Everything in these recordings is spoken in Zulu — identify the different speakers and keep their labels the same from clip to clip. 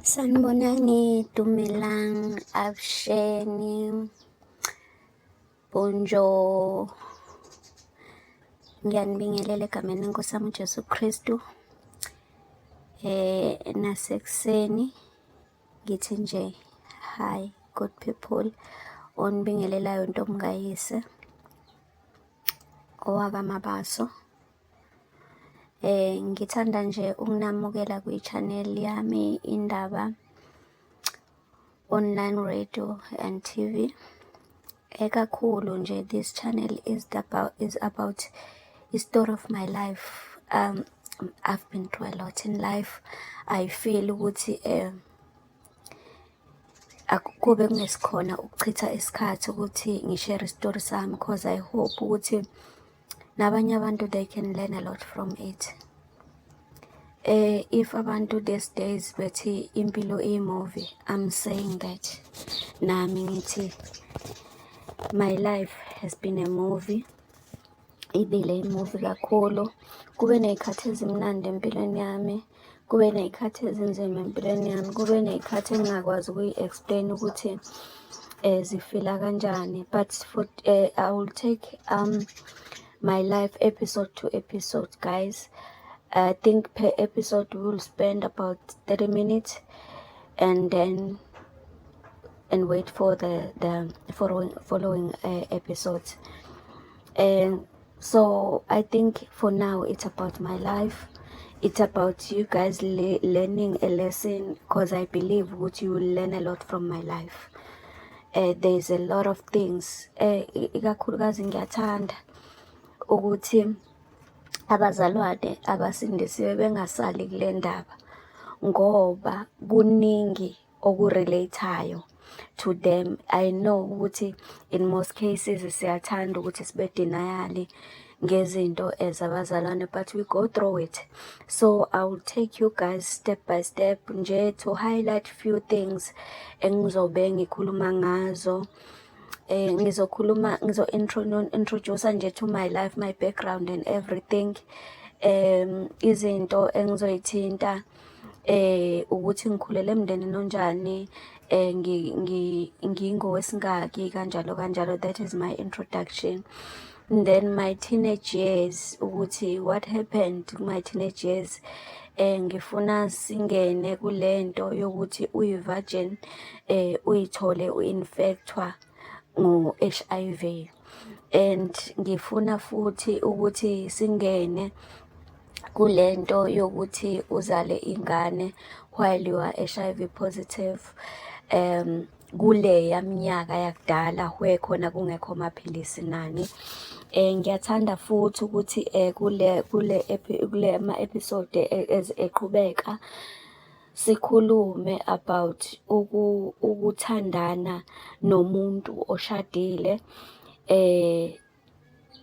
Speaker 1: Sanibonani, Dumelang, Avuxeni, Bonjour. Ngiyanibingelela egameni lenkosi yami uJesu Kristu. Nasekuseni ngithi nje hi good people. Onibingelelayo Ntombikayise owakaMabaso. Ngithanda nje ukunamukela kwi-channel yami, Indaba Online Radio and TV. Ekakhulu nje this channel is about the story of my life. I've been through a lot in life. I feel ukuthi akukube kungesikhona ukuchitha isikhathi ukuthi ngi-share isitori sami, because I hope ukuthi nabanye abantu, they can learn a lot from it. If abantu these days bethi impilo iyi-movie, I'm saying that nami ngithi my life has been a movie. Ibile i-movie kakhulu. Kube ney'khathi ezimnandi empilweni yami, kube ney'khathi ezinzima empilweni yami, kube ney'khathi engingakwazi ukuyi-explain ukuthi zi-feel-a kanjani. But for I will take my life episode to episode, guys. I think per episode we will spend about 30 minutes and then and wait for the following episodes. And so I think for now it's about my life. It's about you guys learning a lesson, because I believe what you will learn a lot from my life. There's a lot of things. Ikakhulukazi ngiyathanda ukuthi abazalwane abasindisiwe bengasali kule ndaba, ngoba kuningi oku-relate-ayo to them. I know ukuthi in most cases siyathanda ukuthi sibe denial ngezinto as abazalwane, but we go through it. So I will take you guys step by step nje to highlight few things engizobe ngikhuluma ngazo. Ngizokhuluma, ngizo-introduce nje to my life, my background and everything. Izinto engizoyithinta ukuthi ngikhulele emndenini onjani, ngingowesingaki, kanjalo kanjalo. That is my introduction. And then my teenage years, ukuthi what happened to my teenage years. Ngifuna singene kulento yokuthi uyi-virgin, uyithole u-infect-wa ngo-HIV. And ngifuna futhi ukuthi singene kulento yokuthi uzale ingane while you are HIV positive, kuleya minyaka yakudala where khona kungekho maphilisi nani. Ngiyathanda futhi ukuthi kule ama-episode eqhubeka sikhulume about ukuthandana nomuntu oshadile.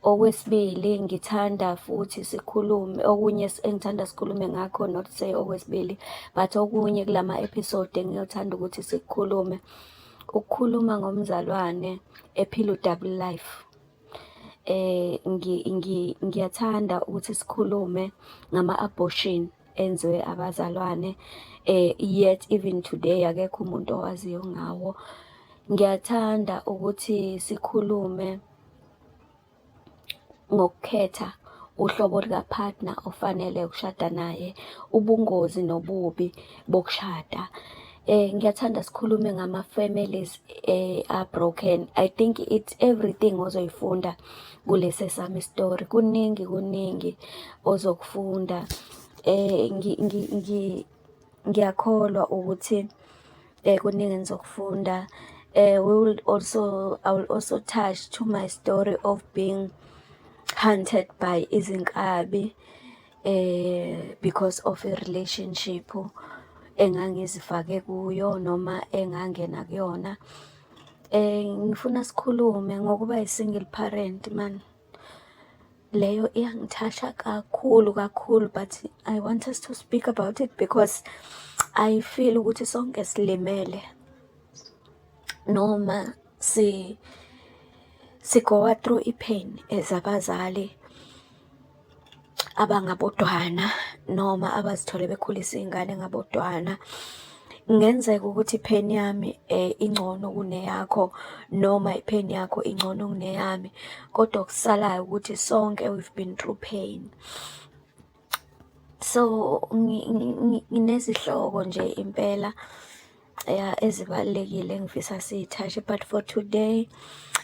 Speaker 1: Okwesibili, ngithanda futhi sikhulume okunye engithanda sikhulume ngakho, not say okwesibili, but okunye kulama episode engiyothanda ukuthi sikukhulume, ukukhuluma ngomzalwane ephila u-double life. Ngiyathanda ukuthi sikhulume ngama-abortion enziwe abazalwane, yet even today akekho umuntu owaziyo ngawo. Ngiyathanda ukuthi sikhulume ngokukhetha uhlobo lika-partner ofanele ukushada naye, ubungozi nobubi bokushada. Ngiyathanda sikhulume ngama-families a-broken. I think it's everything ozoyifunda kulesi esami story. Kuningi kuningi ozokufunda. Ngiyakholwa ukuthi kuningi enizokufunda. We will also I will also touch to my story of being hunted by izinkabi because of a relationship engangizifake kuyo noma engangena kuyona. Ngifuna sikhulume ngokuba i-single parent, man. Leyo iyangi-touch-a kakhulu kakhulu, but I want us to speak about it because I feel ukuthi sonke silimele noma si-go-a through i-pain as abazali abangabodwana noma abazithole bekhulisa iy'ngane ngabodwana. Kungenzeka ukuthi i-pain yami ingcono kuneyakho noma i-pain yakho ingcono kuneyami, kodwa okusalayo ukuthi sonke we've been through pain. So, nginezihloko nje impela ya ezibalulekile engifisa siyi-touch-e but for today,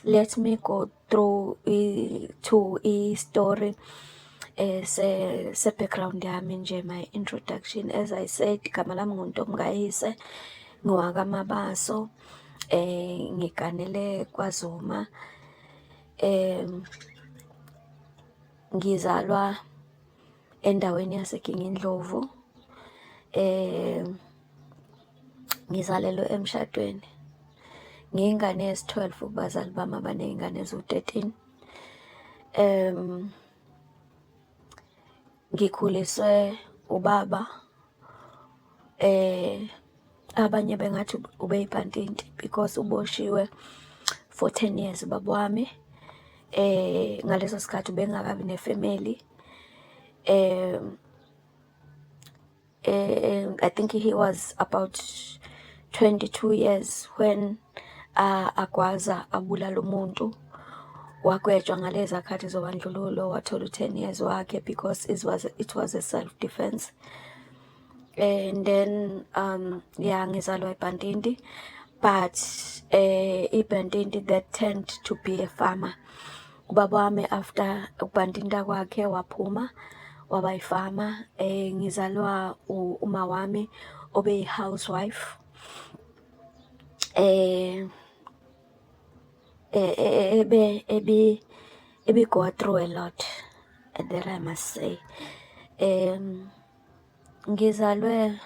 Speaker 1: let me go through to i-story se-background yami nje, my introduction. As I said, igama lami nguNtombikayise, ngowakaMabaso, ngiganele kwaZuma, ngizalwa endaweni yaseGingindlovu, ngizalelwe emshadweni. Ngiyingane yesi-12 kubazali bami abaney'ngane eziwu-13. Ngikhuliswe ubaba, abanye bengathi ubeyibhantinti because uboshiwe for 10 years ubaba wami. Ngaleso sikhathi ubengakabi ne-family. I think he was about 22 years when agwaza abulala umuntu. Wagwetshwa ngaleza khathi zobandlululo, wathola u-10 years wakhe because it was a self defense. And then yeah, ngizalwa eBhantinti, but iBhantinti that tend to be a farmer. Ubaba wami after ukubhantinta kwakhe waphuma waba yi-farmer. Ngizalwa uma wami obeyi housewife. Ebe ebi ebi go through a lot, that I must say. Ngizalwe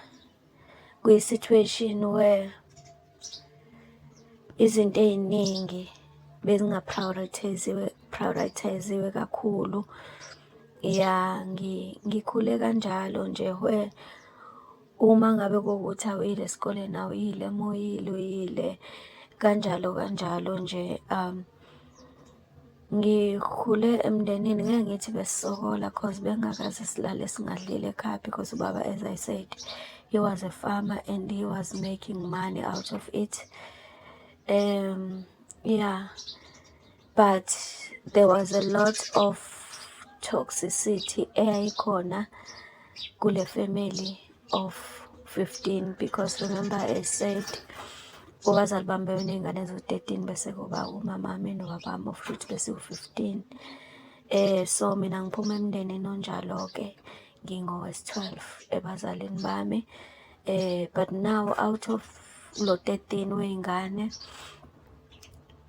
Speaker 1: kwi-situation where izinto ey'ningi bezinga-prioritise-iwe, prioritise-iwe kakhulu. Ya, ngikhule kanjalo nje where uma ngabe kuwukuthi awuyile esikoleni awuyile, uma uyile uyile, kanjalo kanjalo nje. Ngikhule emndenini, ngeke ngithi besisokola 'cause bekungakaze silale singadlile ekhaya because ubaba, as I said, he was a farmer and he was making money out of it. Yeah, but there was a lot of toxicity eyayikhona kule family of 15 because remember I said kubazali bami bebeney'ngane eziwu-13, bese kuba umamami nobabami, of which besiwu-15. So mina ngiphuma emndenini onjalo-ke, ngingowesi-12 ebazalini bami. But now out of lo 13 wey'ngane,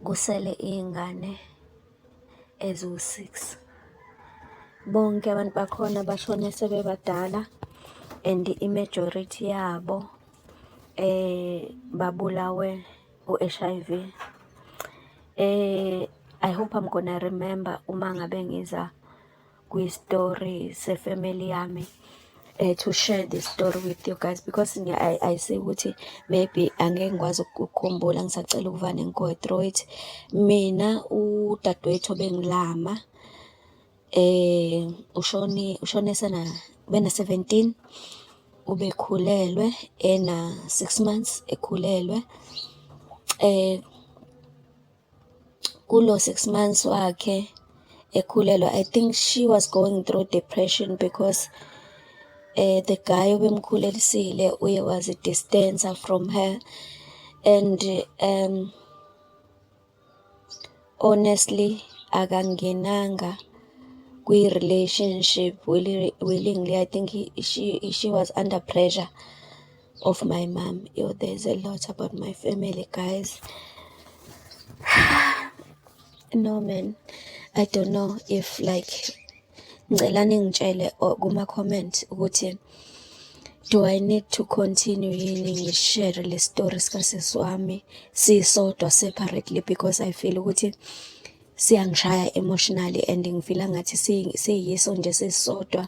Speaker 1: kusele iy'ngane eziwu-6. Bonke abantu bakhona bashone sebebadala and i-majority yabo babulawe u-HIV. I hope I'm gonna remember uma ngabe ngiza kwi-story se-family yami to share this story with you guys because I see ukuthi maybe angeke ngikwazi ukukhumbula, ngisacela ukuvane ngi-go through it. Mina udadewethu obengilama ushone sena bena 17, ubekhulelwe ena 6 months ekhulelwe. Kulo 6 months wakhe ekhulelwe, I think she was going through depression because the guy obemkhulelisile uye wazi-distance from her and honestly akangenanga kwi-relationship willingly. I think she was under pressure of my mom. Yo, there's a lot about my family, guys. No man, I don't know if like, ngicela ningitshele kuma-comment ukuthi do I need to continue yini ngi-share le story sikasisi wami sisodwa separately, because I feel ukuthi siyangishaya emotionally and ngi-feel-a ngathi siyiso nje sisodwa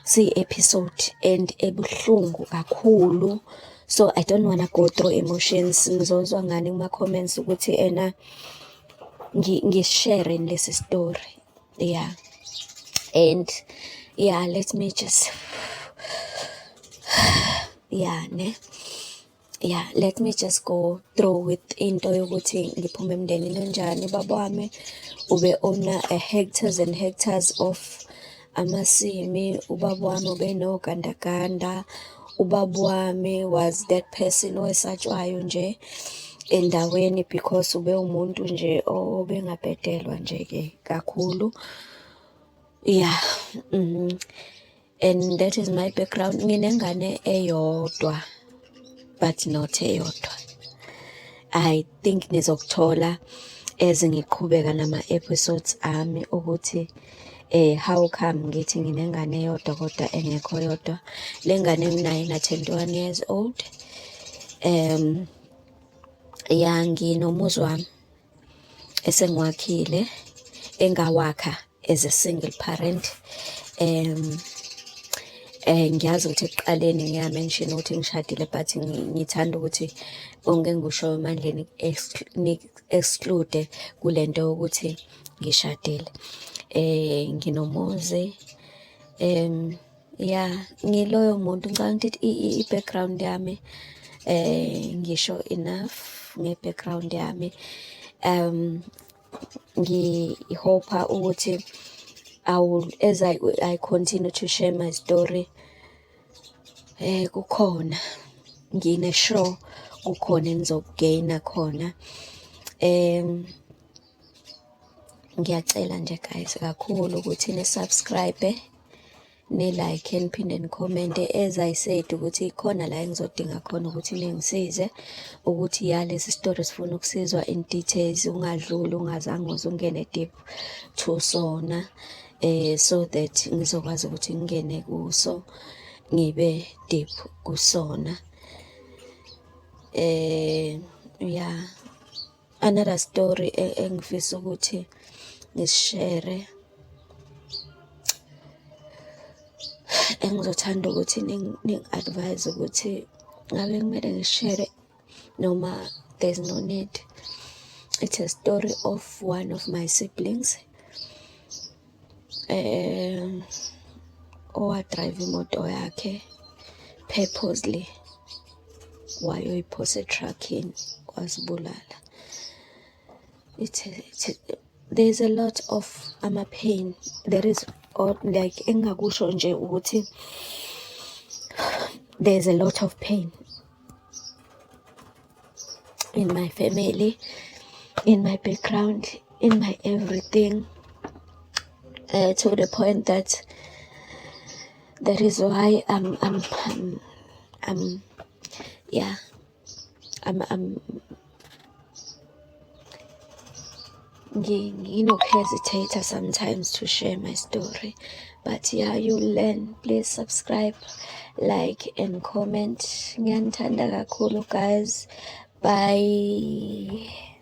Speaker 1: siyi-episode and ebuhlungu kakhulu. So I don't wanna go through emotions. Ngizozwa ngani kuma-comments ukuthi ena ngi-share lesi story. Yeah, and yeah, let me just, yeah, ne. Yeah, let me just go through with into yokuthi ngiphume emndenini onjani. Ubaba wami ube-own-a a hectares and hectares of amasimi. Ubaba wami ubenogandaganda. Ubaba wami was that person owesatshwayo nje endaweni because ubewumuntu nje obengabhedelwa nje-ke kakhulu. Yeah, and that is my background. Nginengane eyodwa, but not eyodwa. I think nizokuthola as ngiqhubeka nama-episodes ami ukuthi how come ngithi nginengane eyodwa kodwa engekho yodwa. Le ngane enginayo ina-21 years old. Ya, nginomuzi wami esengiwakhile, engawakha as a single parent. Ngiyazi ukuthi ekuqaleni ngiya-mention ukuthi ngishadile, but ngithanda ukuthi konke engikushoyo manje ni-exclude kule nto yokuthi ngishadile. Nginomuzi, ya, ngiloyo muntu. Ngicabanga ukuthi i-background yami, ngisho enough nge-background yami. Ngi-hope-a ukuthi I will, as I continue to share my story, kukhona ngine-sure kukhona enizoku-gain-a khona. Ngiyacela nje guys kakhulu ukuthi ni-subscribe, ni-like, niphinde ni-comment-e. As I said ukuthi khona la engizodinga khona ukuthi ningisize ukuthi ya, lesi story sifuna ukusizwa in details, ungadluli ungazange uze ungene deep to sona, so that ngizokwazi ukuthi ngingene kuso, ngibe deep kusona. Yeah, another story engifisa ukuthi ngisi-share, engizothanda ukuthi ningi-advise ukuthi ngabe kumele ngi-share noma there's no need. It's a story of one of my siblings owa-drive imoto yakhe purposely wayoyiphosa e-truck-ini, wazibulala. There's a lot of ama-pain. There is all, like, engingakusho nje ukuthi there's a lot of pain in my family, in my background, in my everything, to the point that that is why I'm yeah, I'm nginoku-hesitate sometimes to share my story, but yeah, you learn. Please subscribe, like and comment. Ngiyanithanda kakhulu guys, bye.